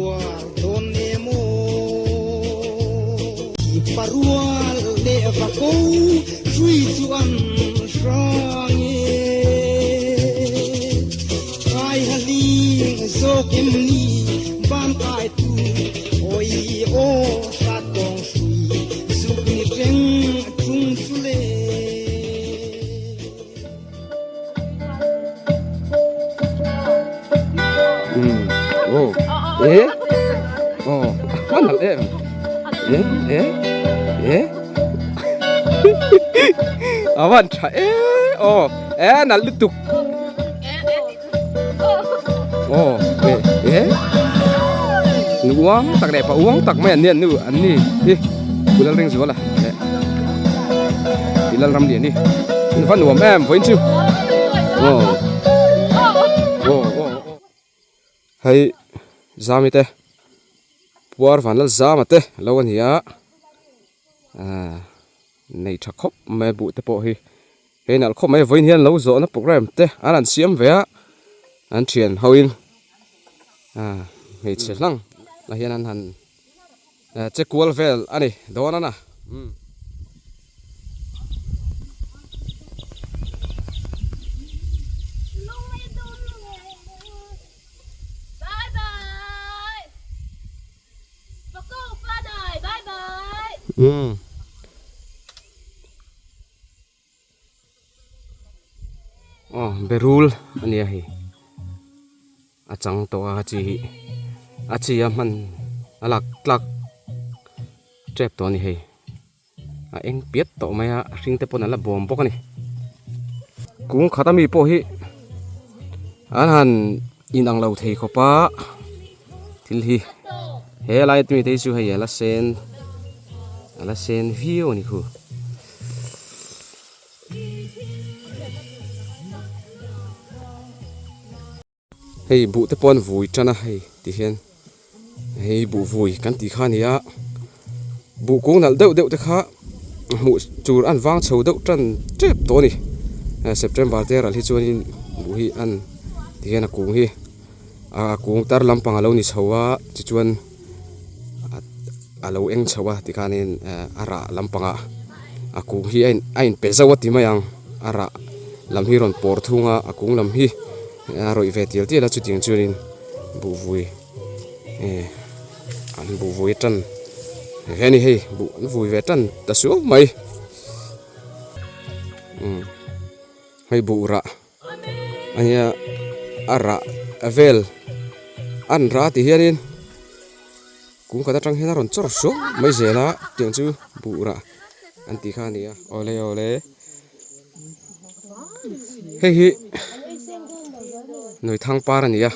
tuar dawn nem aw. Thipa rual leh va ko hrui chu an hrang e. Kai haling zawk em ni ban kai tu awi aw hrat kawng hrui zuk ni reng chung chu le. Oh, eh, oh, mana em? Eh, eh, eh. Awan tha eh, oh, eh nal lutuk. Oh, eh, eh. Nu uang tak leh pa uang tak mai an ni an nu an ni hi Kulal ring zual a leh Tilal ram lian hi in va nuam em vawiin chu oh oh oh hei zami te puar van lal zama te lo a ni a ah nei tha khawp mai a buh te pawh hi hei nalh khawp mai vawiin hian lo zawhna programme te an han siam ve a an thian ho in ah hmeichhe hlang lah hian an han che kual vel a ni dawn a na umm. Umm. Aw berul a nia hei a chang tawh a chi hi a chi a hman a lak tlak tep tawh a ni hei a eng piat tawh mai a a hring te pawn a la bawm bawk a ni kung khat ami pawh hi an han inang lo thei khawp a thil hi he lai atumi te hi chu hei a la sen a la sen viau a ni khu. Hei buh te pawh an vui tan a hei ti hian hei buh vui kan tih kha a ni a buh kung nalh deuh deuh te kha hmuh tur an vang chho deuh tan tep tawh a ni september te ral hi chuanin buh hi an ti hian a kung hi a kung tar lampang a lo ni chho a tichuan a lo eng chho a tikhanin a rah lampangah a kung hi a in a inpe zauh a ti mai ang a rah lam hi rawn pawr thung a a kung lam hi a rawih ve tial tial a chutiang chuanin buh vui eh an buh vui tan he ni hei buh an vui ve tan ta suau mai umm hei buh rah. Ania a rah vel an rah tih hianin kung khat atang hian a rawn chawr suau mai zel a tiang chu buh rah an tih kha a ni a awle awle hei hi nuithang par a ni a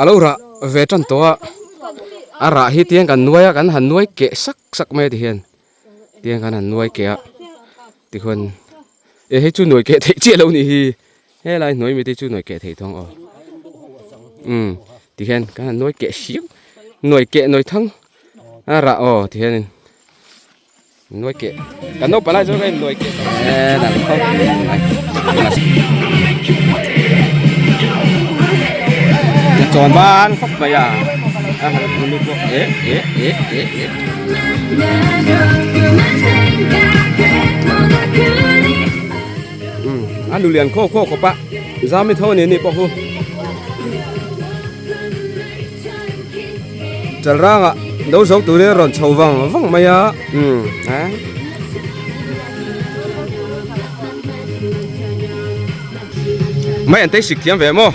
a lo rah ve tan tawh a a rah hi tiang kan nuai a kan han nuai keh sak sak mai a ti hian tiang khan han nuai keh a tikhuan. E hei chu nuai keh theih chiah lo nih hi helai hnuai mite chu nuai keh theih thawng aw um ti hian kan han nuai keh siam nuai keh nuai thang a rah aw ti hianin nuai keh kan naupang lai chuan ka in nuai keh e dang khawp mai chawn ban khawp mai a a han e e e e e. A nu lian khaw khaw khawp a zami tho ani ni pawh hu chalranga do zo turin a rawn chho vang vang mai a um a mai an teisik thiam ve maw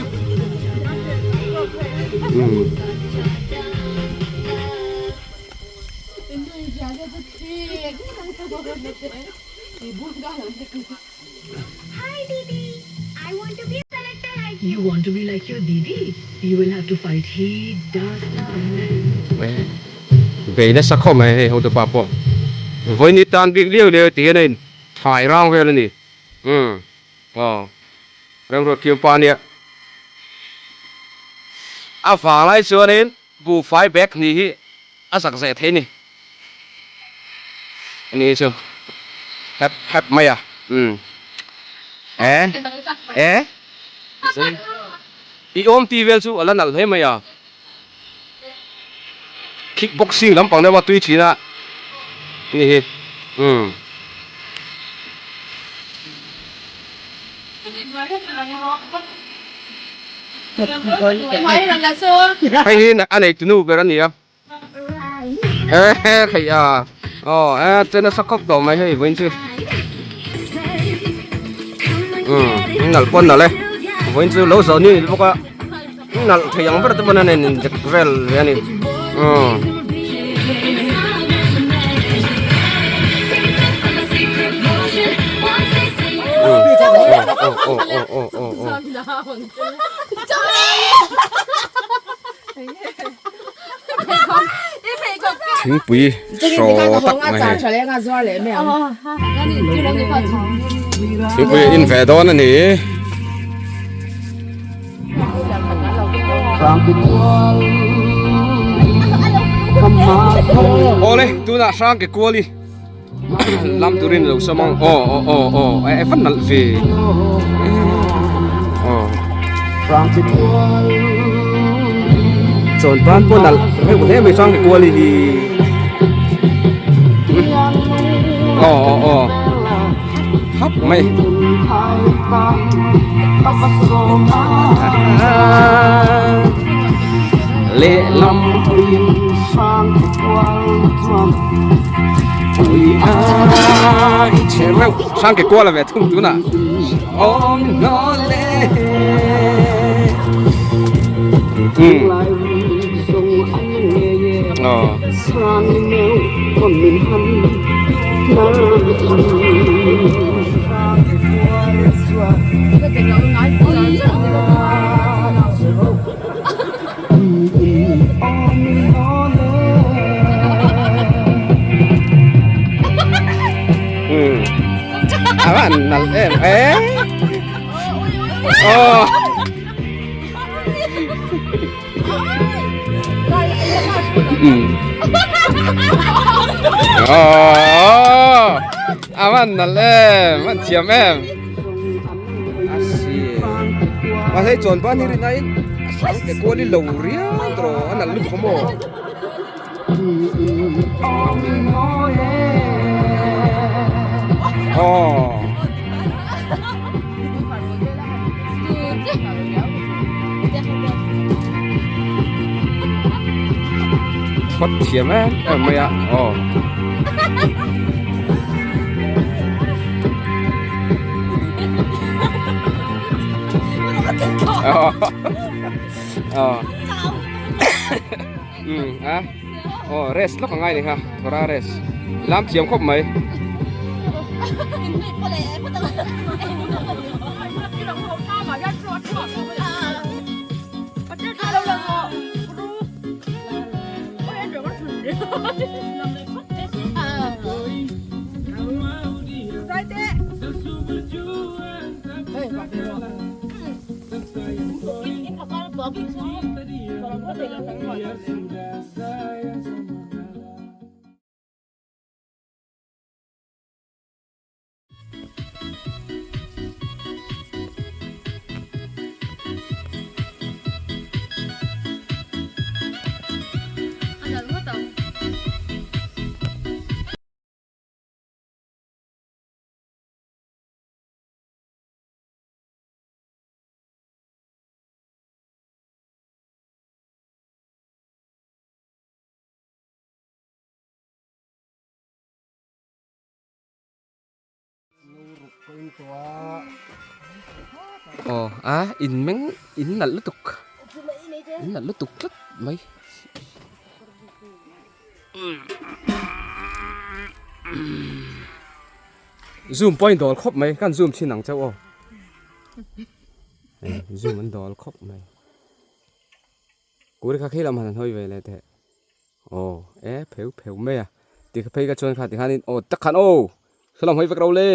um. You want to be like your didi? You will have to fight heat, dust Bei nasa khawp mai hei hotupa pawh vawiin tan bik liau liau ti hian a in thai rang vel a ni umm aw remruat thiam pa ania a vang lai chuanin Buhfai bag hnih hi a zak zeh thei ni. Ani chu hep hep mai a. Umm. E. E. I awm ti vel chu a la nalh hle mai a. Kick boxing lampang deuh a tui thin a ni hi umm. Hei hi a nei tunu ber a ni a e thei a aw e che nasa khawp tawh mai hei vawiin chu umm nalh pawh a nalh e vawiin chu lo zawh ni a ni bawk a. Nalh thei ang ber te pawn a nen in dek vel ve a ni umm. Thingpui hraw tak mai hei thingpui a in ve dawn a ni. Awle tunah hrang ke kuali lam turin lo sawm ang aw aw aw aw e van nalh ve aw chawn tan pawh nalh reuh hle mai hrang ke kuali hi aw aw aw khawp mai. Lehlam ai che reuh hrang ke kual a ve thung tunah awm hnawh le um aw. A van nalh em e aw. A van nalh em, van thiam em. A si. Mahse chuan ban hi rin aiin a hrang te kual hi lo riau tawh a nalh lutuk a maw. Aw. Phawt thiam em em mai a aw. Aw. Um a aw rest lawk angai ni kha thawra rest lam thiam khawp mai. Aw a in meng in nalh lutuk in nalh lutuk tlat mai. Zoom pawh a indawl khawp mai kan zoom thin ang chauh aw zoom an dawl khawp mai kuri kha khi lam han hawi ve leh teh aw e pheu pheu mai a tikha phei kha chuan kha tikhanin aw tak khan aw saw lam hawi vek ro le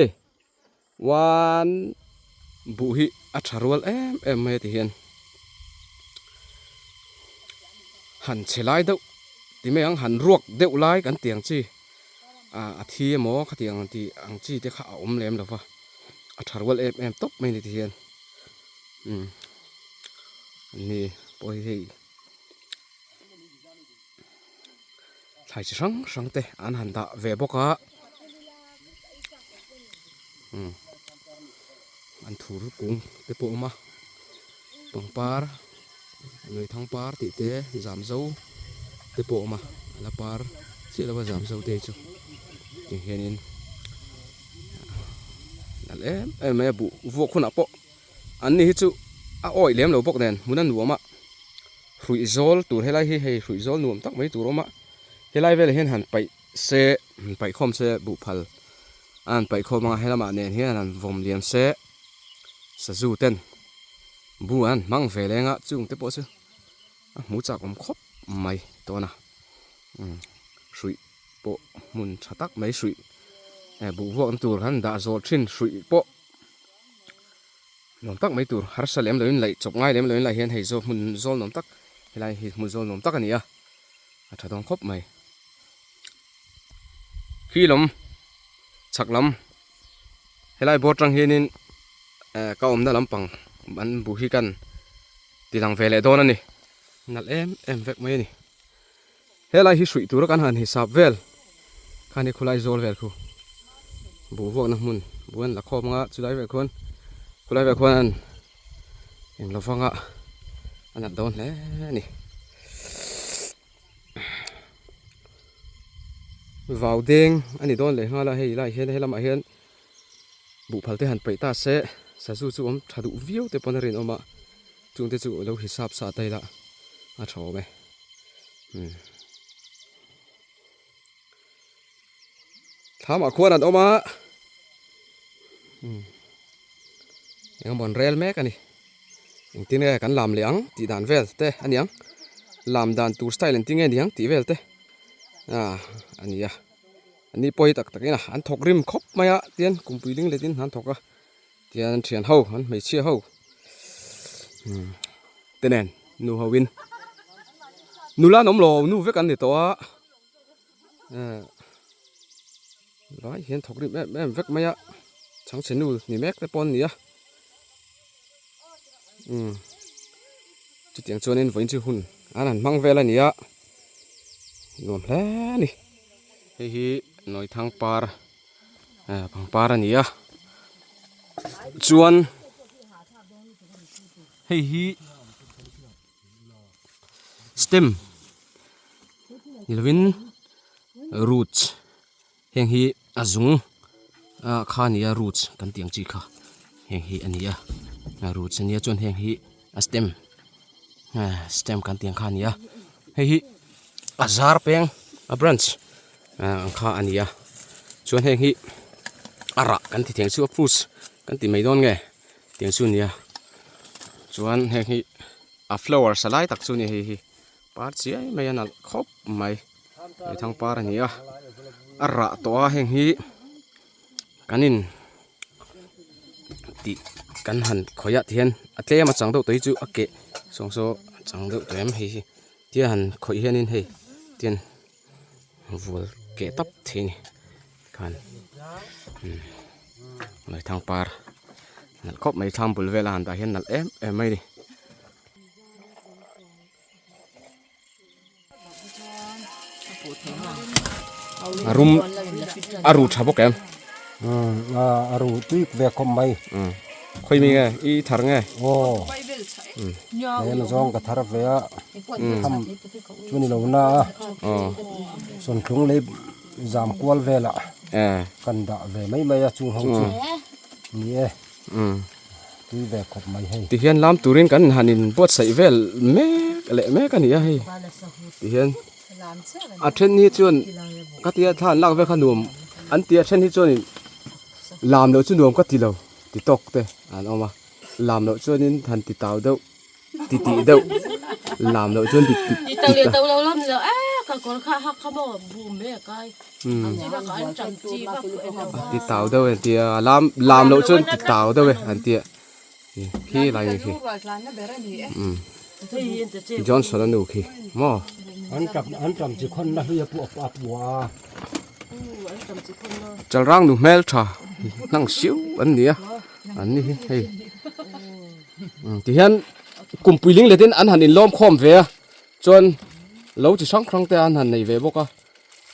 one buh hi a tha rual em em mai a ti hian han che lai deuh ti mai ang han ruak deuh lai kan tih ang chi ah a thi emaw khatiang ang tih ang chi te kha a awm lem lo va a tha rual em em tawp mai a ni ti hian umm ni pawh hi hei. Thlai chi hrang hrang te an han dah ve bawk a umm an thur kung te pawh a awm a pangpar nuithang par tih te zam zo te pawh a awm a a la par chiah lo a zam zo te chu ti hianin nalh em em mai a buh vuak hunah pawh an ni hi chu a awih lem lo bawk nen hmun a nuam a. Hruih zawl tur helai hi hei hruih zawl nuam tak mai tur a awm a, helai velah hian han paih se han paih khawm se buhphal a han paih khawm anga helamah nen hian han vawm liam se sazu ten bu an han hmang ve leng a chung te pawh chu a hmu chak awm khawp mai tawn a umm hruih pawh hmun tha tak mai hruih eh buh vuakna tur han dah zawl thin hruih pawh. Nuam tak mai tur harsa lem loin laih chawp ngai lem loin lai hian hei zaw hmun zawl nuam tak helai hi hmun zawl nuam tak a ni a a tha dawn khawp mai. Khi lawm chhak lam helai bawr tang hianin eh ka awmna lampang an buh hi kan ti lang ve leh dawn a ni nalh em em vek mai a ni. Helai hi hruih tura kan han hisap vel khan hi khulai zawl vel khu buh vuakna hmun buh an la khawm anga chulai vel khuan khulai vel khuan an eng lo vanga a nalh dawn hle a ni. Vau deng a ni dawn leh nghal a hei lai hian he lamah hian buhphal te han paih ta se sazu chu awm tha duh viau te pawn a rinawm a. Chungte chu lo hisap sa ta ila a tha awm e. Umm. Thlamah khuan an awm a. Umm. Engemaw an rel mek a ni. Engtin nge kan lam leh ang tih dan vel te a ni ang. Lam dan tur style engtin nge ni ang tih vel te ah a ni a. An ni pawh hi tak takin a an thawk rim khawp mai a tian kumpui ling letin an thawk a. Tihian an thian ho an hmeichhia ho te nen nu ho in nula an awm lo nu vek an ni tawh a vai hian thawk rim em em vek mai a chhangchhe nu ni mek te pawh an ni a umm chutiang chuanin vawiin chu hun an han hmang vel a ni a nuam hle a ni hei hi Nawithang par. Pangpar a ni a chuan hei hi stem ni lovin roots heng hi a zung ah kha a ni a roots kan tih ang chi kha heng hi a ni a roots a nia chuan heng hi a stem stem kan tih ang kha a ni a hei hi a zar peng a branch ang kha a ni a chuan heng hi a rah kan ti thei ang chu a fruits kan ti mai dawn nge tiang chu a ni a chuan heng hi a flower sa lai tak chu a ni hei hi par chiai mai a nalh khawp mai thang par a ni a a rah tawh a heng hi kan in tih kan han khawih ah ti hian a tlem a chang deuh tawh hi chu a keh sawng saw a chang deuh tawh em hei hi tia han khawih hianin hei tian vual keh tawp thei a ni khan umm Laithang par nalh khawp mai thlam bul vel a han dah hian nalh em em mai a ni. A rum a ru tha bawk em? Umm a ru tui ve khawp mai. Umm khawi mi nge i thar nge? Aw tlem zawng ka thar ve a tham chu ni lo na a sawntlung lei zam kual velah kan dah ve mai mai a chung ho chu ni e. Tui ve khawp mai hei. Tihian lam turin kan han in buatsaih vel mek leh mek a ni a hei. Tihian a then hi chuan ka tia thla an lak vel kha nuam an ti a then hi chuanin lam loh chu nuam ka ti lo ti tawk te an awm a lam loh chuanin han ti tau deuh ti tih deuh lam loh chuan ti ti ti ta ti tau deuh e an ti a lam lam loh chuan ti tau deuh e an ti a khi lai khi umm Johnson a nu khi maw. An tam an tam chi khawn na hlui a pu a pu a. Chalrang nu hmel tha hnang siu an ni a an ni hi hei tihian kumpui ling letin an han inlawm khawm ve a chuan lo chi hrang hrang te an han nei ve bawk a.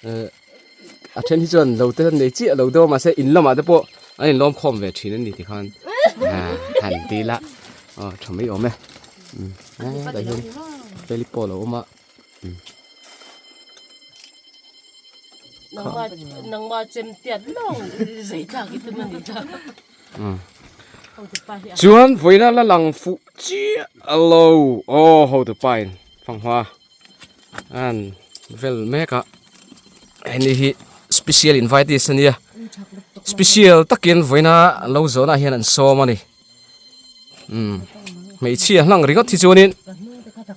A then hi chuan lo te nei chiah lo deuh a mahse in lamah te pawh an inlawm khawm ve thin a ni tikhan han ti ila aw tha mai awm e tah hian feli pawh a lo awm a. Chuan vawiina la lang fuh chiah lo aw hotupa in fanghma. An vel mek a heni hi special invitees a nia special takin vawiina lo zawhna ah hian an sawm a ni umm hmeichhia hlang ringawt hi chuanin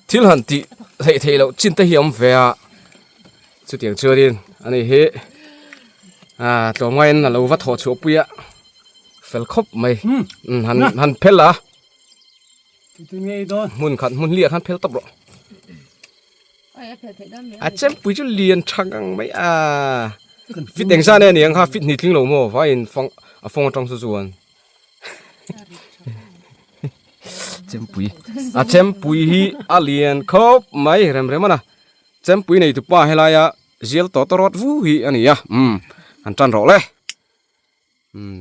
thil han tih hleih theih loh chin te hi a awm ve a chutiang chuanin ani hi ah tlawmngaiin a lo va thawh chhuah pui a fel khawp mai umm han han phel a. Hmun khat hmun hliah khan phel tawp rawh. A chempui chu lian tha ngang mai a. Fit eng zan e ni ang kha fit hnih tling lo maw vaiin fang a fawng atang chu chuan. Chempui a chempui hi a lian khawp mai rem rem a na. Chempui nei tupa helaia zial tawt rawt vu hi a ni a umm han tan rawh le. Umm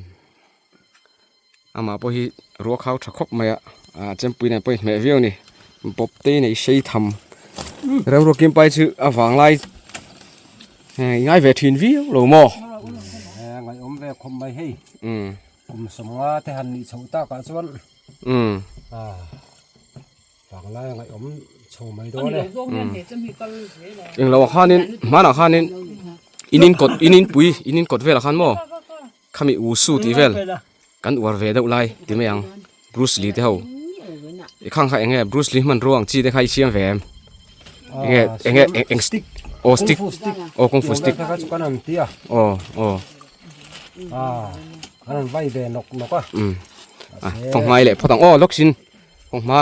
amah pawh hi ruak hau tha khawp mai a ah chempui nen pawh a inhmeh viau a ni bawp te nei sei tham remruat kim pai chu a vang lai hei ngai ve thin viau lo maw ngaihawm ve khawp mai hei umm kum sawmnga te han nih chhoh tak ah chuan umm ah vanglai ngaihawm chho mai dawn e englo ah khanin hmanah khanin in in kawt in in pui in in kawt velah khan maw khami u su tih vel kan uar ve deuh lai ti mai ang Bruce Lee te ho i khang kha enge Bruce Lee hmanrua ang chi te kha i siam ve em enge enge eng stick aw stick aw kung fu stick aw aw um a fanghmai leh phawt ang aw lawk sin fanghma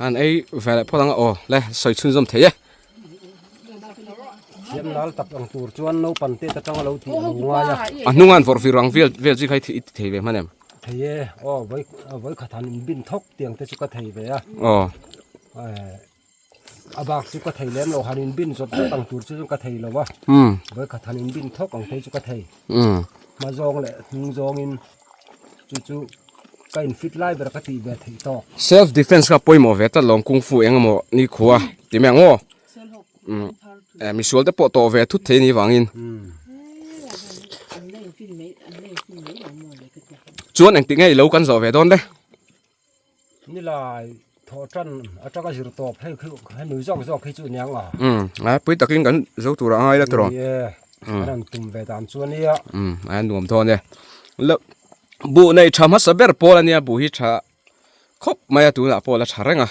an ei ve leh phawt ang a aw le sawi chhunzawm thei e. Siam nal tak ang tur chuan naupang te atanga lo tih a lo ngai a. A hnunga an vawrh vir ang vel vel chi kha i ti thei ve hman em? Thei e, aw vawi vawi khat han inbin thawk tiang te chu ka thei ve a. Aw. A bak chu ka thei lem lo, han inbin zawt zawt ang tur chu ka thei lo a. Vawi khat han inbin thawk ang te chu ka thei. Hma zawng leh hnung zawngin chu chu ka in fit lai ber ka tih ve theih tawk. Self defense kha pawimawh ve tlat lawm kung fu eng emaw ni khua ti mai ang aw. Umm misual te pawh tawh ve thut thei ni vangin. Chuan engtik nge i lo kan zawh ve dawn le? Nilai thawh tan atanga zir tawp hei khi hemi zawk zawk hi chu aniang a. Umm a pui takin kan zo tur a ngai la tawh. Ni e an rawn tum ve dan chu ania. Umm a nuam dawn e. La buh nei tha hmasa ber pawl ania buh hi tha khawp mai a tunah pawh la tha reng a.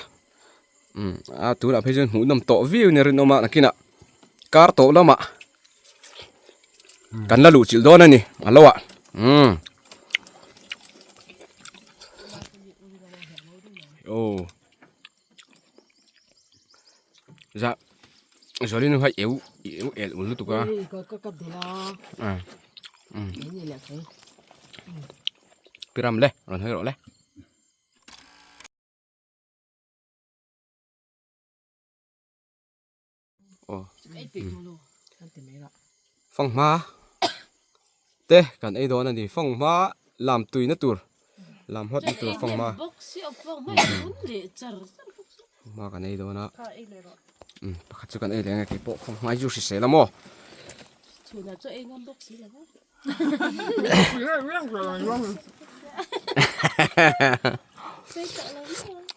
Umm a tunah phei chuan hmuhnawm tawh viau in a rinawm a nakinah kar tawh lamah kan la luh chilh dawn a ni a lo ah umm aw za zawlin hei eu eu el ul lutuk a umm piram le rawn hawi rawh le. Aw fanghma te kan ei dawn a ni fanghma lam tuina tur lam hawt na tur fanghma fanghma kan ei dawn a umm pakhat chu kan ei leh ang e keipawh fanghma hi chu hrisel a maw.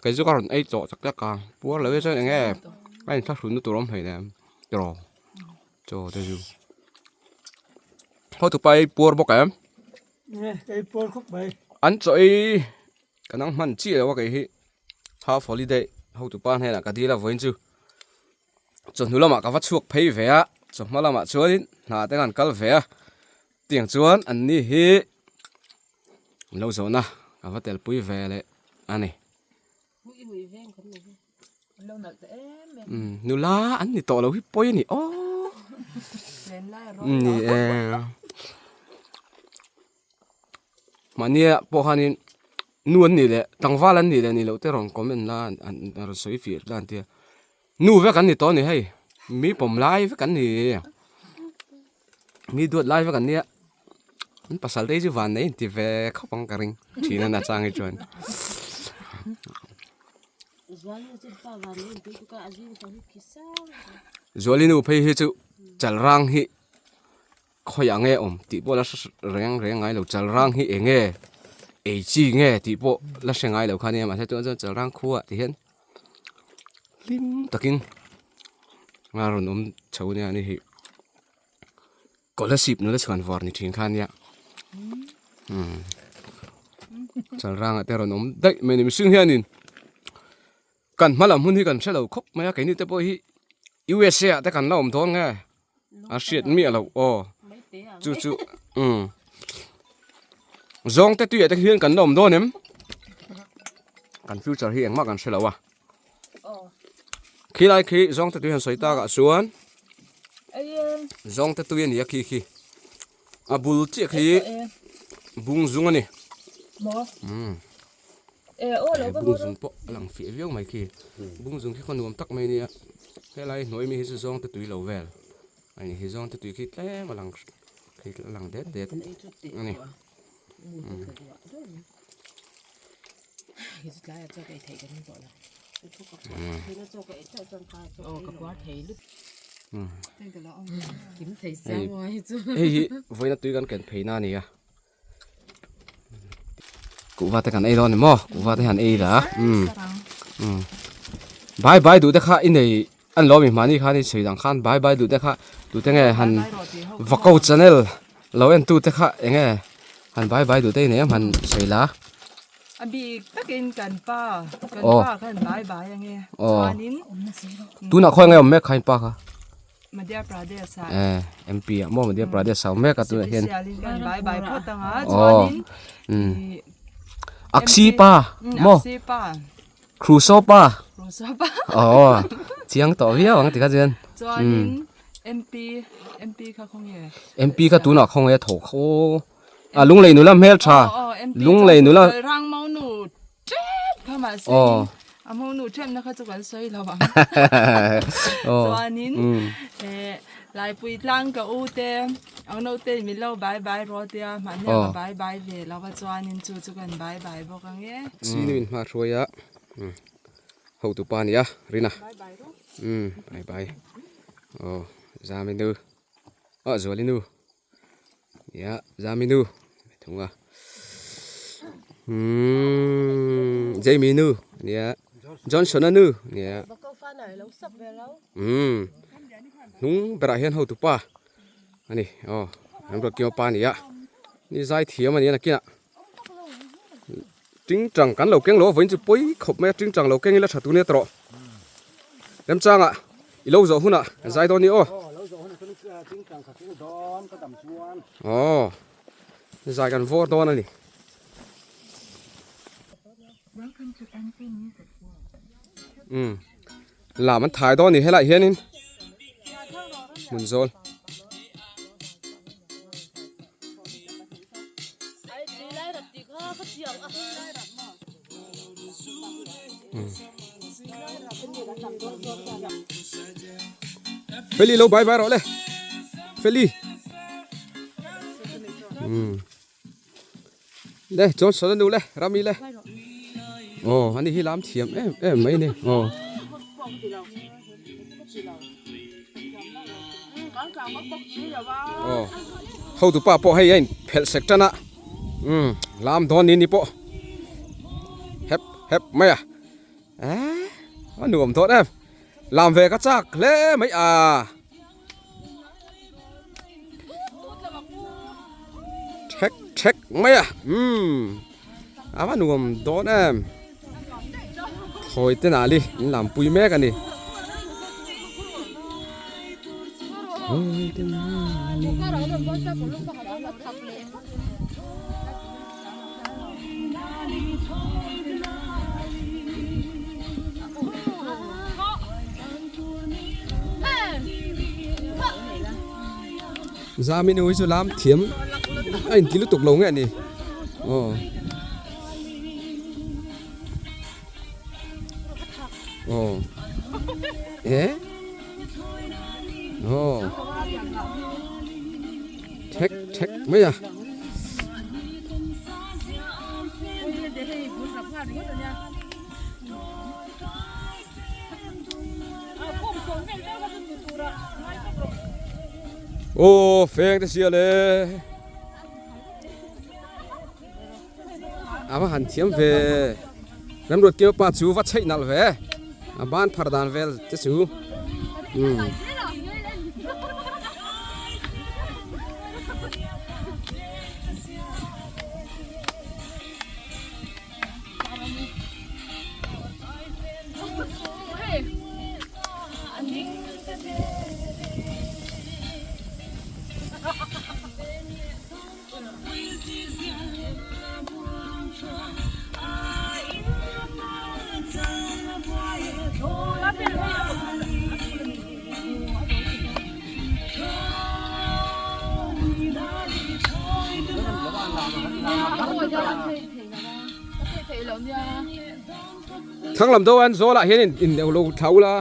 Kei chu ka rawn ei tawh tak tak a puar lo e chuan eng nge a inthlahrun na tur a awm hleinem tiraw chaw te chu hotupa ei puar bawk em an chaw ei ka nang hman chiah lo a kei hi half holiday hotupa hnenah ka dil a vawiin chu. Chawhnu lamah ka va chhuak phei ve a, chawhma lamah chuanin hna te an kal ve a, tiang chuan an ni hi an lo zawhna ka va telpui ve leh a ni. Nula an ni tawh lo hi pawi a ni aw ni e mahnia pawh khanin nu an nih leh tlangval an nih leh nih loh te rawn comment la an rawn sawi fiah la an tia. Nu vek an ni tawh a ni hei, mi pawm lai vek an ni. Mi duat lai vek an nia. An pasal te hi chu van nei inti ve khawp ang ka ring thin a na chang hi chuan. Zuali nu phei hi chu chalrang hi khawiah nge awm tih pawh la hre reng reng ngai lo chalrang hi eng nge ei chi nge tih pawh la hre ngai lo kha nia mahse chuan chuan chalrang khuaah ti hian hlim takin a rawn awm chho ania ni hi Kolasib nula chhuan vawr ni thin kha ania umm chalrangah te rawn awm daih mai a ni mihring hianin kan hma lam hun hi kan hre lo khawp mai a keini te pawh hi USA ah te kan la awm dawn nge a hriat miah loh aw chu chu umm zawng te tuiah te hian kan la awm dawn em kan future hi engmah kan hre lo a khilai khi zawng te tui han sawi tak ah chuan zawng te tui a ni a khi khi a bul chiah khi bung zung a ni umm bung zung pawh a lang fiah viau mai khi bung zung khi khaw nuam tak mai a nia helai hnuai mi hi chu zawng te tui lo vel a ni hi zawng te tui khi tlem a lang khi a lang det det a ni. Hei hi vawiina tui kan ken phei na a ni a kuhva te kan ei dawn a ni maw kuhva te han ei la umm umm bai bai duh te kha i nei an lo mi mahni khan i sawi dang khan bai bai duh te kha duh te nge han vako channel lo en tu te kha eng nge han bai bai duh te i nei em han sawi la. A bik takin kan pa kan pa khan bai bai ange chuanin tunah khawi nge awm mek kha in pa kha. Madhya Pradesh ah. Eh, MP ah maw Madhya Pradesh ah awm mek a tunah hian. Special in kan bai bai phawt anga chuanin i Aksi pa maw? Aksi pa. Crusoe pa. Crusoe pa. Aw, chiang tawh viau ang tikha chuan. Chuanin MP MP kha khawnge? MP kha tunah khawnge tho khaw. A lunglei nula hmel tha. Lunglei nula. Rang mau nu tep kha mahse a mau nu tep na kha chu kan sawi lo ang. Chuanin Laipui tlang ka u te ang no te min lo bai bai rawh tia mahni ka bai bai ve lo va chuanin chu chu kan bai bai bawk ang e. Sinu in hma hruai a hotu pa nia Rina. Bai bai. Aw Zaminu. Aw Zualinu. Nia Zami nu thung a umm Jamie nu nia Johnson a nu nia umm hnung berah hian hotu pa a ni aw an rawn kima pa a ni a ni zai thiam a ni a nakinah tingtang kan lo keng lo a vawiin chu pawi khawp mai a tingtang lo keng ila tha tur nia tawh remchangah i lo zawh hunah an zai dawn ni aw aw zai kan vawr dawn a ni um lam an thai dawn a ni helaiah hianin hmun zawl. Feli lo bai bai rawh le Feli le Johnson a nu le Rami le aw ani hi lam thiam em em mai ni aw aw hotu pa pawh hei a in phelh sek tan a umm lam dawn ni ni pawh hep hep mai a eee a nuam dawn em lam ve ka chak hle mai a. Thek thek mai a umm a va nuam dawn em thawi te nali in lam pui mek a ni thawi te nali Zami nu hi chu lam thiam a inti lutuk lo nge a ni aw aw eh aw. Thek thek mai a. Aw feng te sia le. A va han thiam ve. Remruat Kima pa chu va chheih nalh ve. A ban phar dan vel te chu. Umm. Thlang lam deuh an zawl ah hian in lo thla ula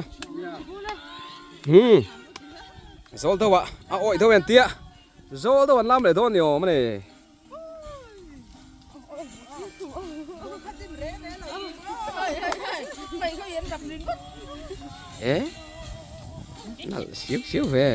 hmm zawl deuh ah a awih deuh an tia. Zawl deuh an lam leh dawn ni awm a ni. E nalh siau siau ve.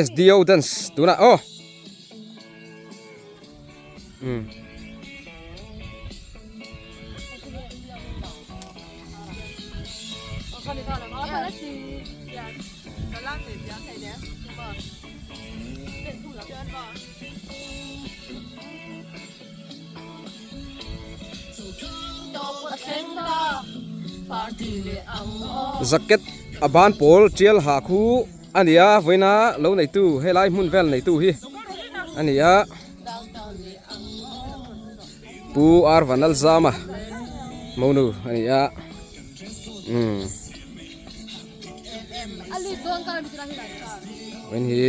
SDO dance tunah aw um Jacket a ban pawl tial ha khu a ni a vawiina lo neitu helai hmun vel neitu hi a ni a Pu R Vanlalzama monu a ni a umm vawiin hi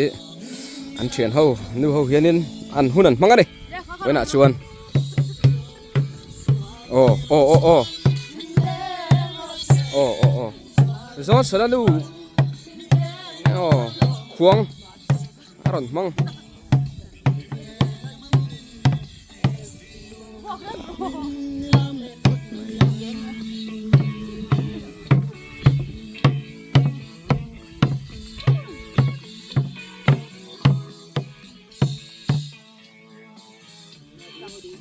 an thian ho nu ho hianin an hun an hmang a ni vawiinah chuan. Aw aw aw aw aw aw aw zawn sala nu aw khuang a rawn hmang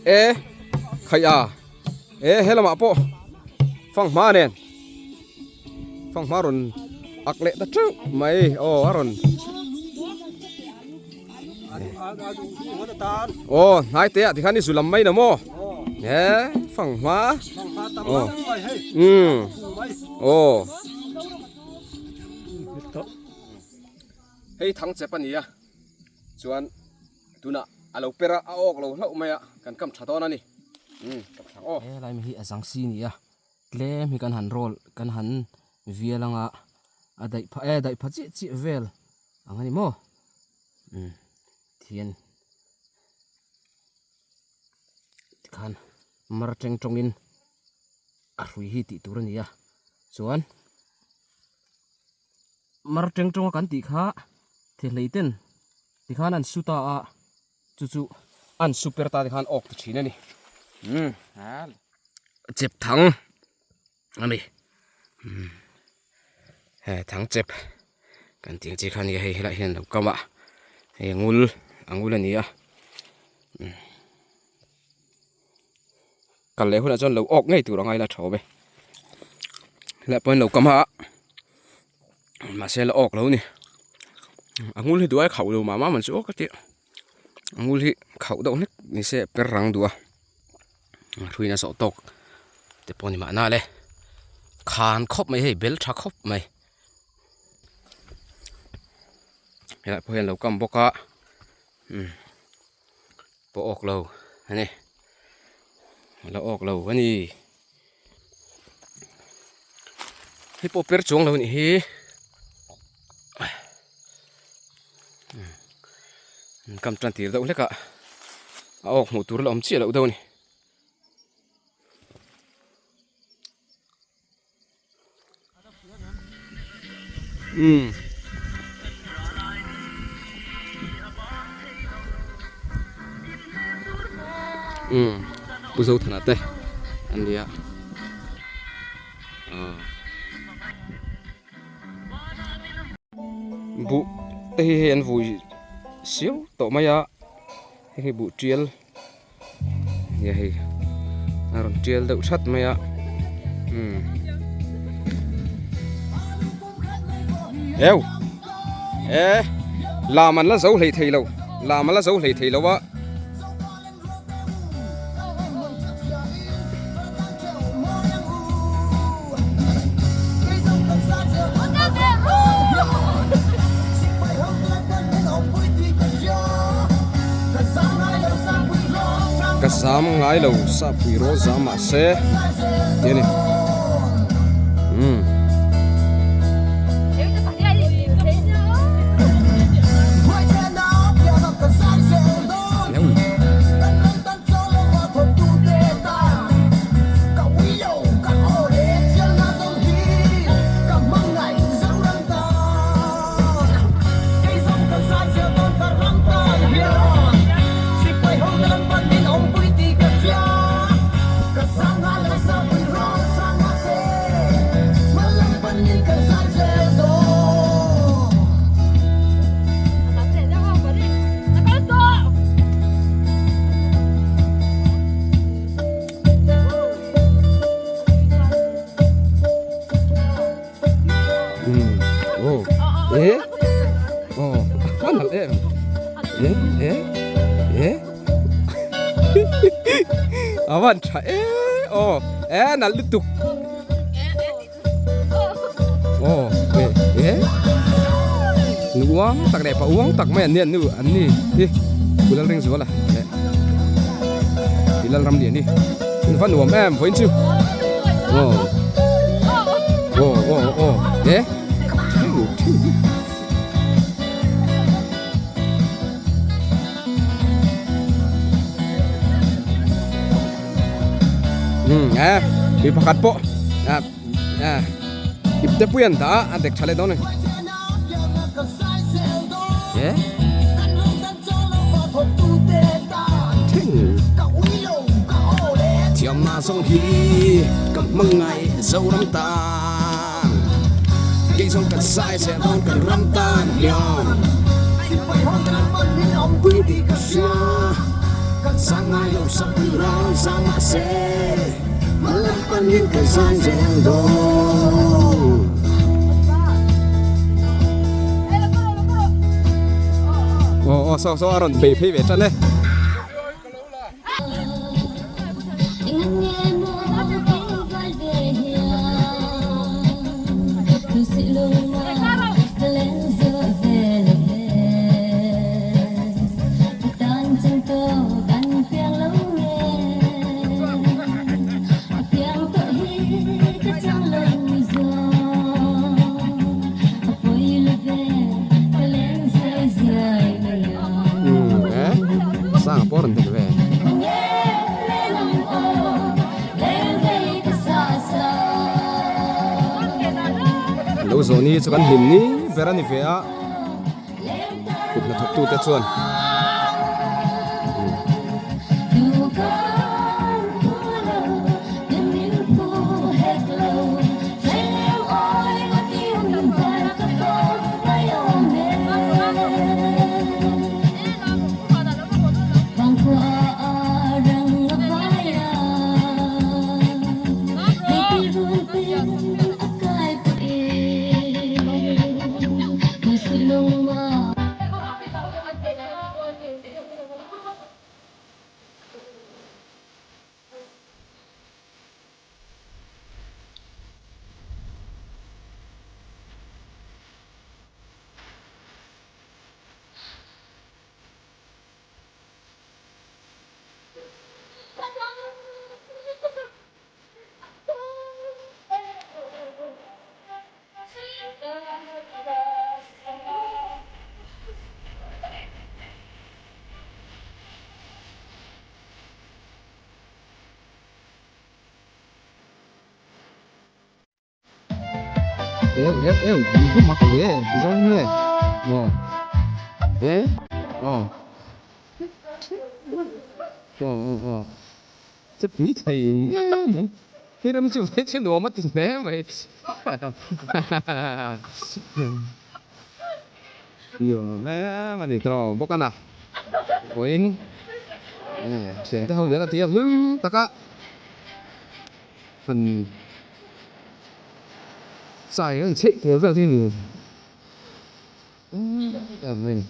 E khaih a e he lamah pawh fanghma nen fanghma rawn ak leh ta teuh mai aw a rawn aw hnai te ah tikhan i zu lam mai lo maw e fanghma aw umm aw hei thang chep a ni a chuan. Tunah a lo per a, a awk lo hlauh mai a, kan kam tha dawn a ni. Umm, kam tha aw. He lai hi a zang si ni a, tlem hi kan han roll, kan han vial anga a daih pha e, daih pha chiah chiah vel ang a ni maw? Umm, thian tikhan mar teng tawngin a hrui hi tih tur a ni a, chuan mar teng tawnga kan tih kha thehlei ten tikhan an su ta a chu chu an su per ta tikhan awk ta thin a ni umm chep thang a ni umm he thang chep kan tih ang chi kha a ni a hei helaiah hian lo kam a hei a ngul a ngul a ni a umm kal leh hunah chuan lo awk ngei tur a ngaila tha awm e helaiah pawh hian lo kam a mahse la awk lo a ni a ngul hi duh ai khauh lo mah mah man chu aw ka ti a ngul hi khauh deuh hlek ni se per rang duh a hruiin a zawh tawk. te pawh a ni mahna le khan khawp mai hei bel tha khawp mai helai pawh hian lo kam bawk a umm pawh awk lo a ni a la awk lo a ni hei pawh per chuang lo a nih hi kam tan tir deuh hlek a a awk hmuh tur la awm chiah loh deuh a ni. Umm. Umm Pu Zothana te an nia aw buh te hi hei an vui siau tawh mai a hei hi buh tial. Nia hei a rawn tial deuh that mai a umm eu e lam an la zo hlei thei lo lam an la zo hlei thei lo a. Ka zam ngai lo sahpui rawh zam mahse tih a ni umm. A van tha e aw e nalh lutuk aw e e nu uang tak leh pa uang tak mai an ni an nu an ni hi pu Lalringzuala leh pi Lalramliani an va nuam em vawiin chu aw aw aw aw e theu theu. Um e mi pakhat pawh ah ah ip te pui an dah a a dek tha leh dawn a ni e thiamna zawng hi ka hmangaih Zoram tan kei zawng kan sai zel dawn kan ram tan hian pui tih ka hria zang ngai lo sak pui ral zang mahse hmalam panin ka zai zel dawn. Aw aw saw saw a rawn bei phei ve tan e. Sang pawh rawn tel ve. Lo zawh ni chu kan hlim ni ber a ni ve a. Kut hnathawk tute chuan Eu eu eu bu mak ve zong nge aw e aw aw aw aw che pui thei nge hei ram chu ve che nuam a ti hle mai nuam em a ni tawh bawk a na vawiin thian te ho nen a ti a hlim tak a. Han chai an chheih kual vel hi ni em a ni.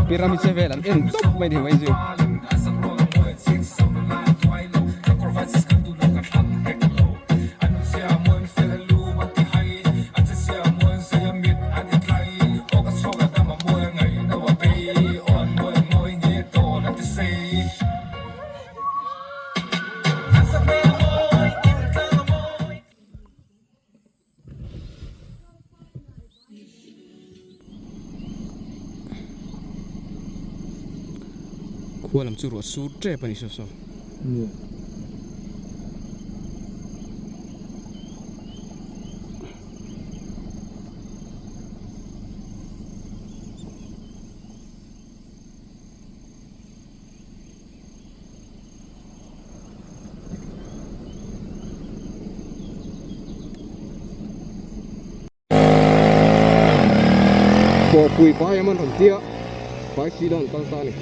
Pyramid che vel an en tawp mai ni mai chu. Khua lam chu ruah sur tep a ni saw saw. Pawhpui pai a man rawn tia pai si dawn kal ta a ni.